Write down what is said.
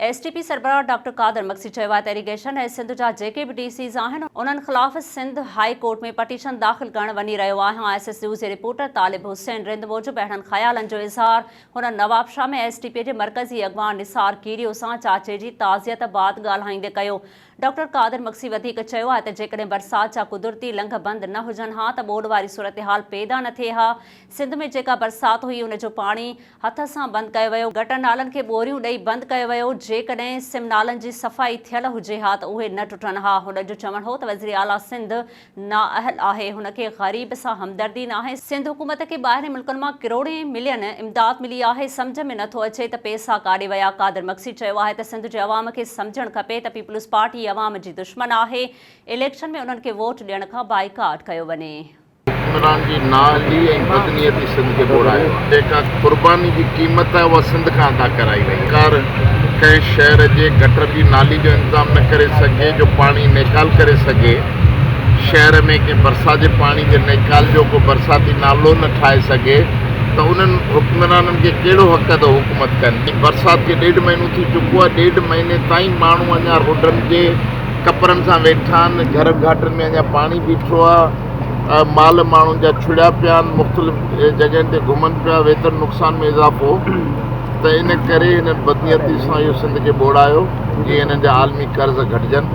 S T P سربراهه doctor Qadir Magsi چيو آهي ته ايريگيشن ۽ سنڌ جا جيڪي به ڊي سيز آهن انهن خلاف سنڌ هاء ڪورٽ ۾ پٽيشن داخل ڪرڻ وڃي رهيو آهيان. ايس ايس نيوز جي رپورٽر طالب حسين رند موجب اهڙن خيالن جو اظهار هن نوابشاهه ۾ ايس ٽي پي جي مرڪزي اڳواڻ نثار ڪيريو سان چاچي جي تعزيت بعد ڳالهائيندي ڪيو. ڊاڪٽر قادر مگسي وڌيڪ چيو آهي ته جيڪڏهن برسات جا قدرتي لنگهه بند نه هجن ها ته ٻوڏ واري صورتحال پيدا نه ٿئي ها، سنڌ ۾ جيڪا برسات هئي ان جو پاڻي هٿ سان بند ڪيو ويو، گٽر نالن کي ٻوريون ڏئي بند ڪيو ويو، جيڪڏهن سم نالن جي صفائي ٿيل هجي ها ته اهي نه ٽٽن ها، هن جو چوڻ هو ته وزيراعليٰ سنڌ نااهل آهي، هن کي غريب سان همدردي ناهي، سنڌ حڪومت کي ٻاهرين ملڪن مان ڪروڙين ملين امداد ملي آهي، سمجهه ۾ نٿو اچي ته پئسا ڪاڏي ويا، قادر مگسي چيو آهي ته سنڌ جي عوام کي سمجهڻ کپي ته پيپلز پارٽي عوام جي دشمن آهي، اليڪشن ۾ انهن کي ووٽ ڏيڻ کان بائيڪاٽ ڪيو وڃي. حڪمران جي نااهلي ۽ بدنيتي سنڌ کي ٻوڙايو آهي. جيڪا قرباني جي قيمت آهي اها سنڌ کان ادا ڪرائي وئي. سرڪار ڪنهن شهر جي گٽر جي نالي جو انتظام نه ڪري سگهي جو پاڻي نيڪال ڪري سگهي، شهر ۾ ڪنهن برسات جي پاڻي جي نيڪال جو ڪو برساتي نالو نه ٺاهي سگهي ته انهن حڪمرانن کي ڪهڙو حق آهي ته حڪومت ڪن. برسات کي ڏيڍ مهينو ٿي چڪو آهي، ڏيڍ مهيني تائين ماڻهو اڃا روڊن جي ڪپرن سان ويٺا آهن، گهر گهاٽن ۾ اڃا پاڻي بيٺو آهي، مال ماڻهن جا ڇڙيا پيا آهن، مختلف جڳهين تي گهمن پيا، ويتر نقصان ۾ اضافو ته ان ڪري هنن بدنيتي سان اهو سنڌ کي ٻوڙايو جيئن هنن جا عالمي قرض گهٽجن.